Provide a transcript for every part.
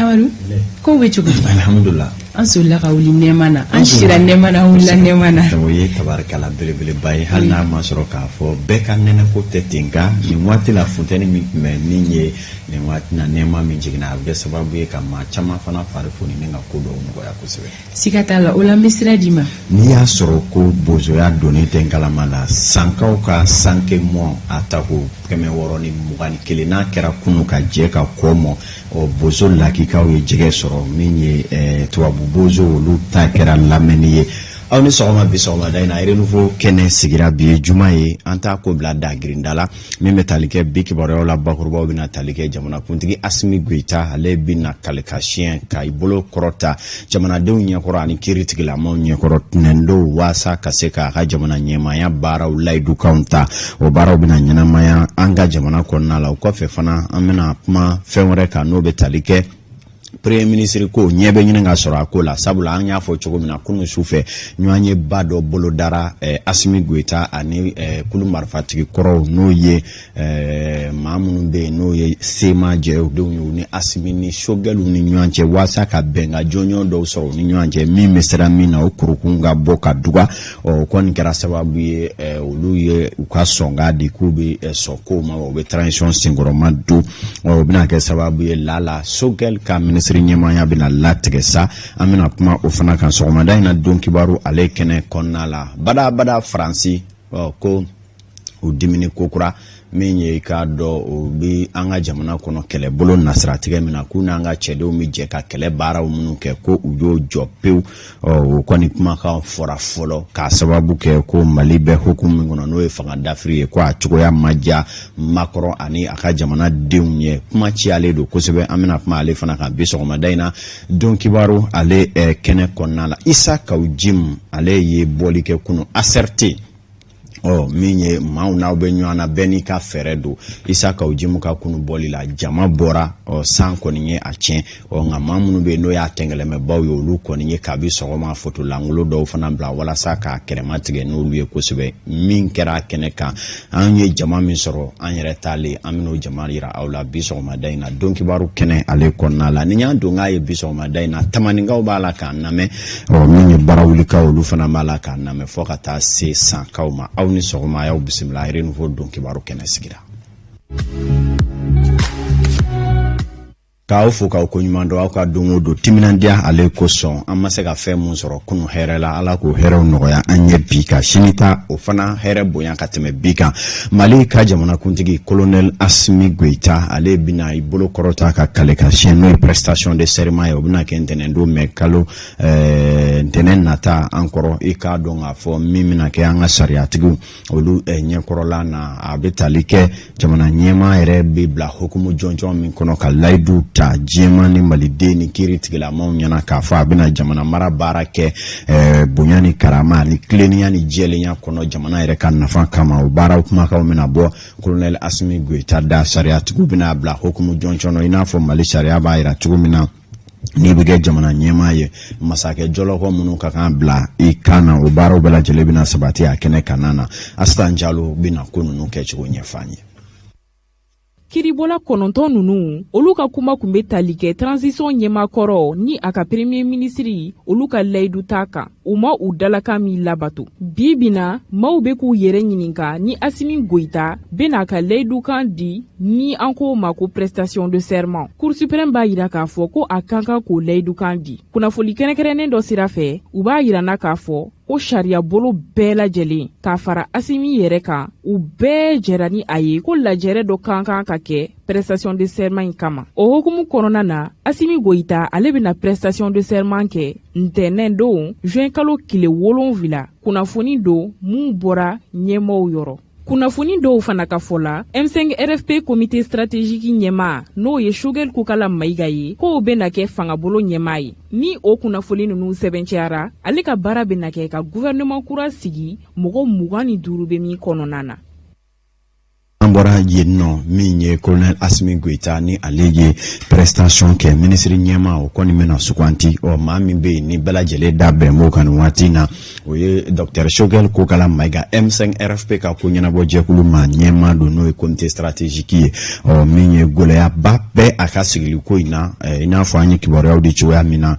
Amadu, kow bɛ cogo di? Alhamdulillah. An solila ka wuli nɛɛma na, an sira nɛɛma na, an wulila nɛɛma na. O ye tabarikala belebeleba ye, hali n'a ma sɔrɔ k'a fɔ bɛɛ ka nɛnɛko tɛ ten, nka nin waati la funteni min tun bɛ min ye, nin waati na nɛɛma min jiginna, a bɛ kɛ sababu ye ka maa caman fana fari foni ni ka ko dɔw nɔgɔya kosɛbɛ. Siga t'a la, o la n bɛ sira d'i ma. N'i y'a sɔrɔ ko bozoya donnen tɛ n kalama la, sankaw ka sanke mɔ a tako 621 n'a kɛra kunu ka jɛ ka kɔ mɔ, ɔ bozo lakikaw ye jɛgɛ sɔrɔ min ye tubabu bozo, olu ta kɛra lamɛnni ye. Aw ni sɔgɔma. Bi sɔgɔmada in na, Renouveau kɛnɛ sigira. Bi ye juma ye, an t'a ko bila dagirinda la. Min bɛ tali kɛ bi kibaruyaw la, bakurubaw bɛna tali kɛ jamanakuntigi Asimi Goyita, ale bɛna kalika siɲɛ ka i bolo kɔrɔta jamanadenw ɲɛkɔrɔ ani kiiritigilamaw ɲɛkɔrɔ tɛnɛndon, waasa ka se k'a ka jamana ɲɛmaaya baaraw layidukanw ta. O baaraw bɛna ɲɛnamaya an ka jamana kɔnɔna la. O kɔfɛ fana, an bɛna kuma fɛn wɛrɛ kan, n'o bɛ tali kɛ premier ministre ko ɲɛ bɛ ɲini ka sɔrɔ a ko la, sabula an y'a fɔ cogo min na, kunun su fɛ ɲɔgɔnyeba dɔ bolodara Asimi Goyita ani kulu marifatigi kɔrɔw, n'o ye maa minnu bɛ yen, n'o ye CMA jɛdenw ye, u ni Asimi ni Sogɛliw ni ɲɔgɔn cɛ, waasa ka bɛnkan jɔnjɔn dɔw sɔrɔ u ni ɲɔgɔn cɛ. Min bɛ sira min na, o kurukun ka bɔ ka duga. Ɔ o kɔni kɛra sababu ye, olu ye u ka sɔnkan di k'u bɛ sɔn kow ma, u bɛ transition senkɔrɔma don. Ɔ o bɛna kɛ sababu ye lala Sogɛli ka minisiri ɲɛmaaya bɛna latigɛ sa. An bɛna kuma o fana kan sɔgɔmada in na don kibaru ale kɛnɛ kɔnɔna la. Badabada, Faransi ɔ ko u dimini kokura min ye, i k'a dɔn o bɛ an ka jamana kɔnɔ kɛlɛbolo nasiratigɛ min na, k'u n'an ka cɛdenw bɛ jɛ ka kɛlɛ baaraw minnu kɛ, ko u y'o jɔ pewu. Ɔ o kɔni kumakan fɔra fɔlɔ k'a sababu kɛ ko Mali bɛ hukumu min kɔnɔ, n'o ye fanga dafiri ye, ko a cogoya ma diya Macron ani a ka jamanadenw ye. Kuma ciyalen don kosɛbɛ, an bɛna kuma ale fana kan bi sɔgɔmada in na don kibaru ale kɛnɛ kɔnɔna la. Isa Kawu Jim, ale ye bɔli kɛ kunun ACRT. Ɔ min ye maaw n'aw bɛ ɲɔgɔn na, bɛɛ n'i ka fɛɛrɛ don. Isa Kawu Jimu ka kunu bɔli la, jama bɔra, ɔ san kɔni ye a tiɲɛ. Ɔ nka maa minnu bɛ yen, n'o y'a tɛngɛlɛmɛbaw ye, olu kɔni ye kabi sɔgɔma foto lankolon dɔw fana bila walasa k'a kɛrɛma tigɛ n'olu ye kosɛbɛ. Min kɛra a kɛnɛ kan, an ye jama min sɔrɔ, an yɛrɛ taalen, an bɛn'o jama yira aw la bi sɔgɔmada in na don kibaru kɛnɛ ale kɔnɔna la. Ni y'an don k'a ye bi sɔgɔmada in na, Tamaninkaw b'a la k'an lamɛn, ɔ min ye Barawulikaw, olu fana b'a la k'an lamɛn, fo ka taa se Sankaw ma. Aw ni sɔgɔma, y'aw bisimila Renouveau don kibaru kɛnɛ sigira. K'aw fo k'aw koɲuman dɔn aw ka don o don timinandiya ale kosɔn. An ma se ka fɛn mun sɔrɔ kunun hɛrɛ la, Ala k'o hɛrɛw nɔgɔya an ye bi, ka sini ta o fana hɛrɛ bonya ka tɛmɛ bi kan. Mali ka jamanakuntigi Colonel Asimi Goyita, ale bɛna i bolo kɔrɔta ka kale ka siɲɛ, n'o ye prestation de serment ye. O bɛna kɛ ntɛnɛn don mɛ kalo ntɛnɛn nata an kɔrɔ. I k'a dɔn k'a fɔ min bɛna kɛ an ka sariyatigiw olu ɲɛkɔrɔla na, a bɛ tali kɛ jamana ɲɛmaa yɛrɛ bɛ bila hukumu jɔnjɔn min kɔnɔ ka layidu ta diɲɛmaa ni maliden ni kiiri tigilamaw ɲɛna k'a fɔ a bɛna jamana mara baara kɛ bonya ni karama ni tilennenya ni jɛlenya kɔnɔ jamana yɛrɛ ka nafa kama. O baaraw kumakanw bɛna bɔ Colonel Asimi Goyita da. Sariyatigiw bɛna bila hukumu jɔnjɔn i n'a fɔ Mali sariya b'a jira cogo min na, n'i bɛ kɛ jamana ɲɛmaa ye, masakɛ jɔlɔkɔ minnu ka kan bila i kan na, o baaraw bɛɛ lajɛlen bɛna sabati a kɛnɛ kanna na. Asitan Jalo bɛna ko ninnu kɛcogo ɲɛfɔ an ye. Kiribɔla 9 ninnu, olu ka kuma kun bɛ tali kɛ transition ɲɛmaakɔrɔ ni a ka premier ministre, olu ka layidu ta kan, u ma u dalakan min labato. Bi bi na, maaw bɛ k'u yɛrɛ ɲininka ni Asimi Goyita bɛna a ka layidukan di, ni an k'o ma ko prestation de serment. Cour suprême b'a yira k'a fɔ ko a ka kan k'o layidukan di. Kunnafoli kɛrɛnkɛrɛnnen dɔ sira fɛ, u b'a yira na k'a fɔ ko sariya bolo bɛɛ lajɛlen, k'a fara Asimi yɛrɛ kan, u bɛɛ jɛra ni a ye ko lajɛrɛ dɔ kan kan ka kɛ prestation de serment in kama. O hukumu kɔnɔna na, Asimi Goyita, ale bɛna prestation de serment kɛ ntɛnɛn don, juin kalo tile 7. Kunnafoni don mun bɔra ɲɛmɔgɔw yɔrɔ. Kunnafoni dɔw fana ka fɔ la, M5 RFP comité stratégique ɲɛmaa, n'o ye Choguel Kokala Mayiga ye, k'o bɛna kɛ fangabolo ɲɛmaa ye. Ni o kunnafoni ninnu sɛbɛncɛyara, ale ka baara bɛna kɛ ka gouvernement kura sigi, mɔgɔ 25 bɛ min kɔnɔna na. An bɔra. bɔra yen nɔ, min ye colonel Asimi Goyita ni ale ye prestation kɛ minisiri ɲɛmaa, o kɔni bɛna suganti. Ɔ, maa min bɛ yen ni bɛɛ lajɛlen da bɛn b'o kan nin waati in na, o ye docteur Choguel Kokala Mayiga, M5 RFP ka ko ɲɛnabɔ jɛkulu maa ɲɛmaa don, n'o ye comité stratégique ye. Ɔ, min ye gɛlɛyaba bɛɛ a ka sigili ko in na, i n'a fɔ an ye kibaruyaw di cogoya min na,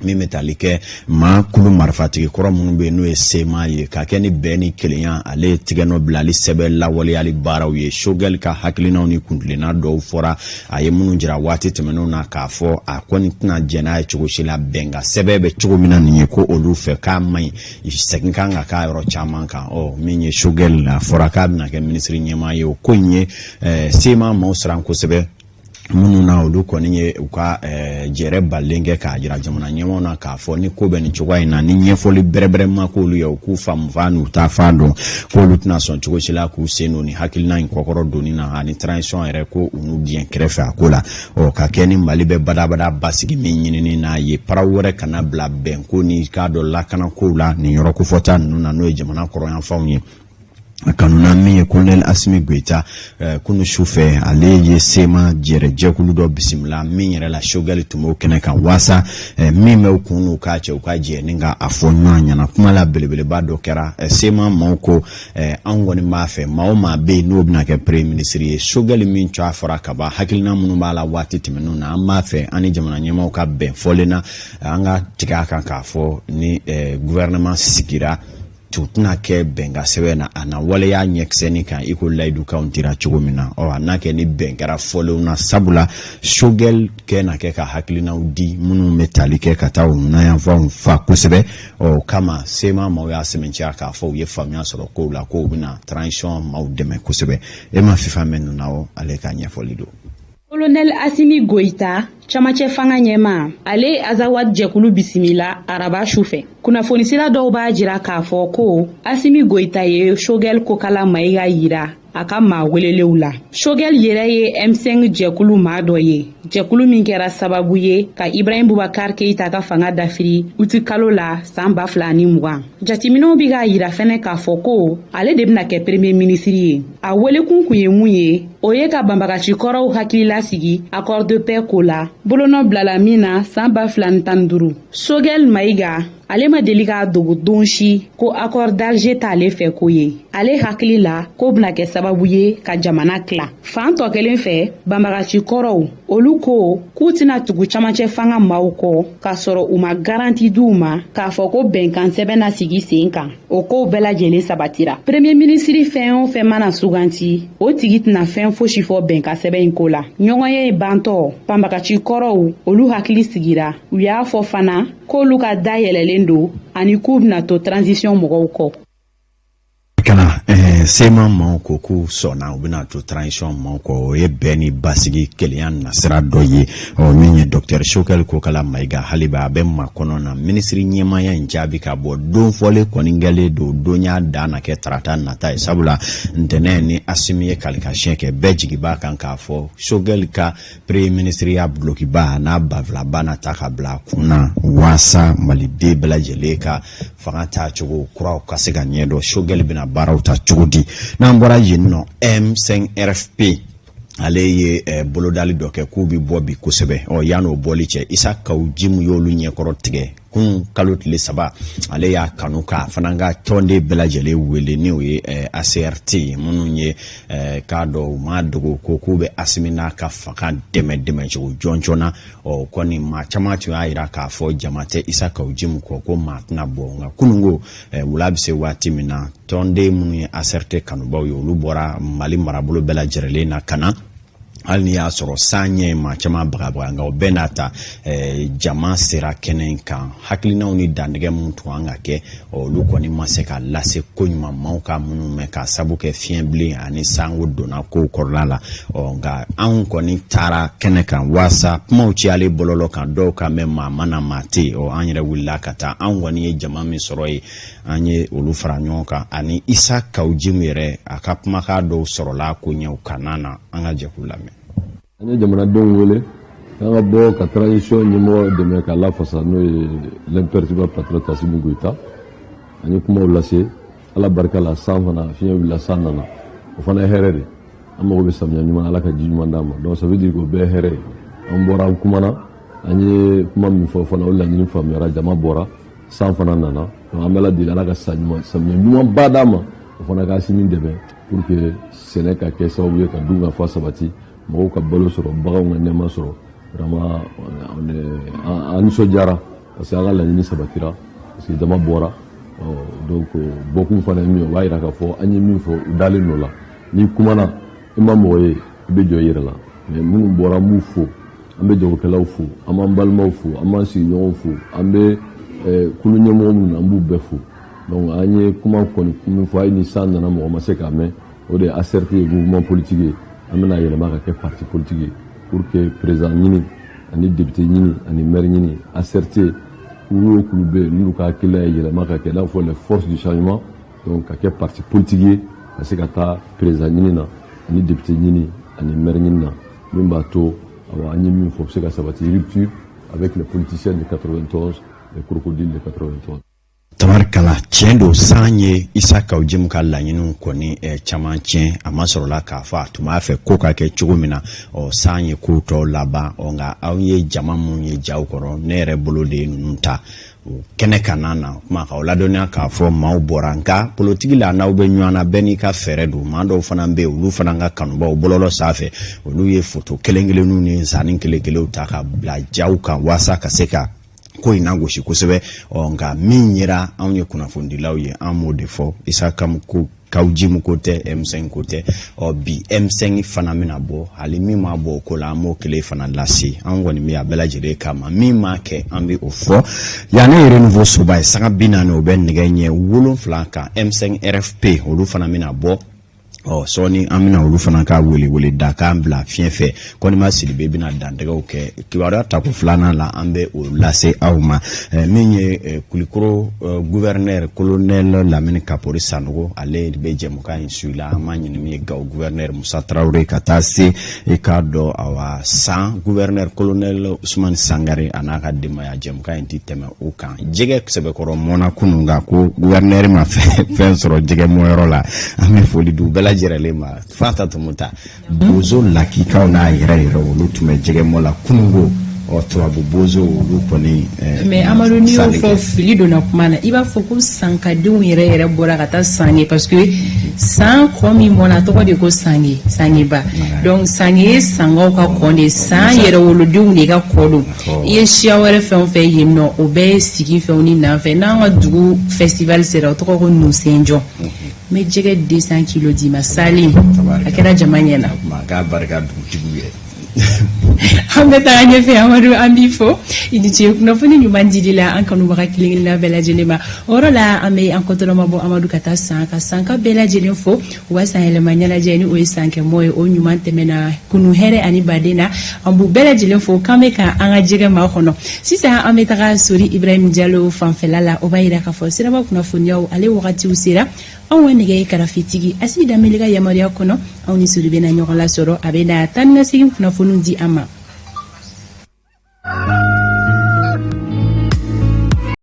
min bɛ tali kɛ maa kulu marifatigi kɔrɔ minnu bɛ yen, n'o ye CMA ye, ka kɛ ni bɛn ni kelenya ale tigɛnɔ bilali sɛbɛn lawaleyali baaraw ye. Choguel ka hakilinaw ni kuntilenna dɔw fɔra a ye minnu jira waati tɛmɛnenw na, k'a fɔ a kɔni tɛna jɛn n'a ye cogo si la, bɛnkan sɛbɛn bɛ cogo min na nin ye, ko olu fɛ k'a man ɲi, segin kan ka k'a yɔrɔ caman kan. Ɔ, min ye Choguel, a fɔra k'a bɛna kɛ minisiri ɲɛmaa ye. O ko in ye CMA maaw siran kosɛbɛ, minnu na olu kɔni ye u ka jɛrɛ balilen kɛ k'a jira jamana ɲɛmaaw na k'a fɔ ni ko bɛ nin cogoya in na, ni ɲɛfɔli bɛrɛbɛrɛ ma k'olu ye, u k'u faamu fa n'u ta fan dɔn, k'olu tɛna sɔn cogo si la k'u sen don ni hakilina in kɔkɔrɔ donni na, ani transition yɛrɛ ko u n'u diɲɛ kɛrɛfɛ a ko la. Ɔ, ka kɛ ni Mali bɛ badabada basigi min ɲinini n'a ye, paraw wɛrɛ kana bila bɛnko ni k'a dɔn lakanakow la nin yɔrɔ kofɔta ninnu na, n'o ye jamana kɔrɔyanfanw ye. A kanuna min ye colonel Asimi Goyita, kunu su fɛ ale ye CMA jɛrɛjɛkulu dɔ bisimila min yɛrɛ la, Choguel tun b'o kɛnɛ kan, waasa min bɛ kun n'u k'a cɛ, u ka jɛ ni ka a fɔ ɲɔgɔn ɲɛna. Kuma la belebeleba dɔ kɛra, CMA maaw ko anw kɔni b'a fɛ maa o maa bɛ yen n'o bɛna kɛ premier ministre ye, Choguel min tɔgɔ fɔra ka ban, hakilina minnu b'a la waati tɛmɛnenw na, an b'a fɛ an ni jamana ɲɛmaaw ka bɛn fɔlen na, an ka tigɛ a kan k'a fɔ ni gouvernement sigira, tun tɛna kɛ bɛnkan sɛbɛn na, a na waleya ɲɛkisɛni kan i ko layidukanw dira cogo min na. Ɔ, a n'a kɛ ni bɛn kɛra fɔlenw na, sabula Choguel kɛ na kɛ ka hakilinaw di minnu bɛ tali kɛ ka taa u nayanfanw fa kosɛbɛ. Ɔ, o kama CMA maaw y'a sɛmɛntiya k'a fɔ u ye faamuya sɔrɔ kow la, k'o bɛna transition maaw dɛmɛ kosɛbɛ. E ma fifa mɛn ninnu na, o ale ka ɲɛfɔli don. Colonel Asimi Goïta, camancɛ fanga ɲɛma, ale ye Azawad jɛkulu bisimila araba su fɛ. Kunnafonisira dɔw b'a jira k'a fɔ ko Asimi Goïta ye Choguel Kokala Mayiga yira a ka maa welelenw la. Choguel yɛrɛ ye M5 jɛkulu maa dɔ ye, jɛkulu min kɛra sababu ye ka Ibrahim Bubakar Keita ka fanga dafiri uti kalo la san 2020. Jateminɛw bi k'a yira fɛnɛ k'a fɔ ko ale de bɛna kɛ premier ministre ye. A welekun kun ye mun ye? O ye ka banbagaci kɔrɔw hakilila sigi accord de paix ko la, bolonɔ bilala min na san 2015. Choguel Mayiga, ale ma deli k'a dogo don si ko accord d'Alger t'ale fɛ ko ye. Ale hakili la k'o bɛna kɛ sababu ye ka jamana tila. Fan tɔ kelen fɛ, banbagaci kɔrɔw, olu ko k'u tɛna tugu camancɛ fanga maaw kɔ k'a sɔrɔ u ma garantie d'u ma k'a fɔ ko bɛnkan sɛbɛn na sigi sen kan. O kow bɛɛ lajɛlen sabatira. Premier ministre fɛn o fɛn mana suganti, o tigi tɛna fɛn fosi fɔ bɛnkan sɛbɛn in ko la. Ɲɔgɔnye bantɔ, banbagaci kɔrɔw, olu hakili sigira. U y'a fɔ fana k'olu ka da yɛlɛlen don ani k'u bɛna to transition mɔgɔw kɔ. Kana CMA maaw ko k'u sɔnna, u bɛna to transition maaw kɔ. O ye bɛn ni basigi kelenya nasira dɔ ye. Ɔ, min ye docteur Choguel Kokala Mayiga, hali bi a bɛ makɔnɔ na minisiri ɲɛmaaya in jaabi ka bɔ. Don fɔlen kɔni kɛlen don, don y'a dan na kɛ tarata nata ye, sabula ntɛnɛn ni Asimi ye kalikasiyɛn kɛ, bɛɛ jigi b'a kan k'a fɔ Choguel ka premier ministre ya dulokiba n'a banfilaba na ta ka bila a kun na, waasa maliden bɛɛ lajɛlen ka fanga taacogo kuraw ka se ka ɲɛdɔn, Choguel bɛna baaraw ta cogo di. N'an bɔra yen nɔ, M5 RFP ale ye bolodali dɔ kɛ k'u bɛ bɔ bi kosɛbɛ. Ɔ, yan'o bɔli cɛ, Isa Kawu Jimu y'olu ɲɛkɔrɔ tigɛ kun kalo tile 3. Ale y'a kanu k'a fana ka tɔnden bɛɛ lajɛlen wele, ni o ye ACRT ye, minnu ye k'a dɔn u m'a dogo ko k'u bɛ Asimi n'a ka fanga dɛmɛ dɛmɛcogo jɔnjɔn na. Ɔ, kɔni maa caman tun y'a jira k'a fɔ jama tɛ Isa Kawu Jimu kɔ, ko maa tɛna bɔ. Nka kununko wula bɛ se waati min na, tɔnden minnu ye ACRT kanubaw ye, olu bɔra Mali marabolo bɛɛ lajɛlen na ka na. Hali n'i y'a sɔrɔ san ɲɛ ye maa caman bagabaga, nka o bɛɛ n'a ta, jama sera kɛnɛ in kan. Hakilinaw ni dantigɛ minnu tun kan ka kɛ, olu kɔni ma se ka lase ko ɲuman maaw ka minnu mɛn, k'a sabu kɛ fiɲɛ bilen ani sanko donna kow kɔrɔla la. Ɔ, nka anw kɔni taara kɛnɛ kan waasa kumaw cayalen bɔlɔlɔ kan, dɔw ka mɛn maa ma na, maa tɛ yen. Ɔ, an yɛrɛ wulila ka taa, anw kɔni ye jama min sɔrɔ yen, an ye olu fara ɲɔgɔn kan, ani Isa Kawu Jimu yɛrɛ a ka kumakan dɔw sɔrɔla ko ɲɛw kana na, an ka jɛkulu lamɛn. An ye jamanadenw wele k'an ka bɔ ka transition ɲɛmɔgɔ dɛmɛ k'a lafasa, n'o ye l'imperturbable patriote Assimi Goïta. An ye kumaw lase. Ala barika la, san fana fiɲɛ wulila, san nana, o fana ye hɛrɛ de. An mago bɛ samiya ɲuman, Ala ka ji ɲuman d'an ma. Donc ça veut dire que o bɛɛ ye hɛrɛ ye. An bɔra, an kumana, an ye kuma min fɔ fana, o laɲini faamuyara, jama bɔra, san fana nana. Donc an bɛ Ala deli, Ala ka san ɲuman, samiya ɲumanba d'an ma, o fana ka Asimi dɛmɛ pour que sɛnɛ ka kɛ sababu ye ka dun ka fa sabati, mɔgɔw ka balo sɔrɔ, baganw ka nɛɛma sɔrɔ. Vraiment, an nisɔndiyara parce que an ka laɲini sabatira, parce que jama bɔra. Donc bɔkun fana ye min ye, o b'a yira k'a fɔ an ye min fɔ, u dalen don la. N'i kumana, i ma mɔgɔ ye, i bɛ jɔ i yɛrɛ la. Mais minnu bɔra, an b'u fo, an bɛ jagokɛlaw fo, an b'an balimaw fo, an b'an sigiɲɔgɔnw fo, an bɛ kulu ɲɛmɔgɔ minnu, an b'u bɛɛ fo. Donc an ye kuma kɔni min fɔ, hali ni san nana, mɔgɔ ma se k'a mɛn, o de ye ACRT ye, mouvement politique ye, an bɛna yɛlɛma ka kɛ parti politique ye pour que président ɲini ani député ɲini ani maire ɲini. ACRT, kulu o kulu bɛ yen n'olu ka hakilina ye yɛlɛma ka kɛ i n'a fɔ les forces du changement, donc ka kɛ parti politique ye, ka se ka taa président ɲini na ani député ɲini ani maire ɲini na, min b'a to, awa, an ye min fɔ, o bɛ se ka sabati: rupture avec les politiciens de 91, les crocodiles de 91. Tabarikala, tiɲɛ don, san ye Isa Kaw Jim ka laɲiniw kɔni caman tiɲɛ. A ma sɔrɔla k'a fɔ a tun b'a fɛ ko ka kɛ cogo min na. Ɔ, san ye ko tɔ laban. Ɔ, nka aw ye jama mun ye jaw kɔrɔ, ne yɛrɛ bolo de ye ninnu ta o kɛnɛ ka na na kuma k'aw ladɔnniya k'a fɔ maaw bɔra. Nka politiki la, n'aw bɛ ɲɔgɔn na, bɛɛ n'i ka fɛɛrɛ don. Maa dɔw fana bɛ yen, olu fana ka kanubaw bɔlɔlɔ sanfɛ, olu ye foto kelen kelenninw ni sanni kelen kelenw ta ka bila jaw kan waasa ka se ka ko in nagosi kosɛbɛ. Ɔ, nka min yera anw ye kunnafonidilaw ye, an b'o de fɔ. Isa kam ko Kaw Jimu ko tɛ, M5 ko tɛ. Ɔ, bi M5 fana bɛna bɔ, hali min ma bɔ o ko la, an b'o kelen fana lase. An kɔni bɛ a bɛɛ lajɛlen kama, min ma kɛ, an bɛ o fɔ. Yan ne ye Renouveau soba ye, sanga 40, o bɛ nɛgɛ ɲɛ 7 kan. M5 RFP, olu fana bɛna bɔ. Ɔ, sɔɔni an bɛna olu fana ka welewele dakan bila fiɲɛ fɛ. Kɔnima Sidibe bɛna dantigɛw kɛ kibaruya tako filanan la, an bɛ o lase aw ma. Min ye Kulikoro gouverneur, colonel Lamini Kapori Sanogo, ale bɛ jɛmukan in su la. An m'a ɲini min ye Gawo gouverneur Musa Tarawele, ka taa se i k'a dɔn, awa, San gouverneur, colonel Usumani Sangare a n'a ka denbaya. Jɛmukan in ti tɛmɛ o kan. Jɛgɛ sɛbɛkɔrɔ mɔnna kunun, nka ko gouverneur ma fɛn sɔrɔ jɛgɛ mɔyɔrɔ la. An bɛ foli di u bɛɛ lajɛlen ma. Fanta Tumuta, bozo lakikaw n'a yɛrɛ yɛrɛ, olu tun bɛ jɛgɛ mɔ la kununko. Ɔ, tubabu bozo, olu kɔni. Mais Amadu, n'i y'o fɔ, fili donna kuma na. I b'a fɔ ko sankadenw yɛrɛ yɛrɛ bɔra ka taa Sange, parce que san kɔ min mɔna, a tɔgɔ de ko Sange, Sangeba. Donc Sange ye sangaw ka kɔ de, san yɛrɛ wolodenw de ka kɔ don. I ye siya wɛrɛ fɛn o fɛn yen nɔ, o bɛɛ ye sigi fɛnw ni nanfɛn. N'an ka dugu festival sera, o tɔgɔ ko Nusenjɔ. N bɛ jɛgɛ 200 kilo d'i ma salen, a kɛra jama ɲɛna. K'a barika dugutigiw ye. An bɛ taga ɲɛfɛ. Amadu, an b'i fo, i ni ce kunnafoni ɲuman dili la an kanubaga kelen kelenna bɛɛ lajɛlen ma. O yɔrɔ la, an bɛ an kɔtɔlɔma bɔ, Amadu, ka taa san ka sanka bɛɛ lajɛlen fo u ka san yɛlɛma ɲɛnajɛ ni o ye sankɛmɔ ye, o ɲuman tɛmɛna kunu hɛrɛ ani baden na. An b'u bɛɛ lajɛlen fo k'an bɛ ka an ka jɛgɛ maa kɔnɔ. Sisan an bɛ taga Sori Ibrahim Jalo fanfɛla la. O b'a yira k'a fɔ siraba kunnafoniyaw ale wagatiw sera. Anw ka nɛgɛ karafetigi Asimi Danbele ka yamaruya kɔnɔ, anw ni Sori bɛna ɲɔgɔn lasɔrɔ, a bɛ na taa ni ka segin kunnafoniw di an ma.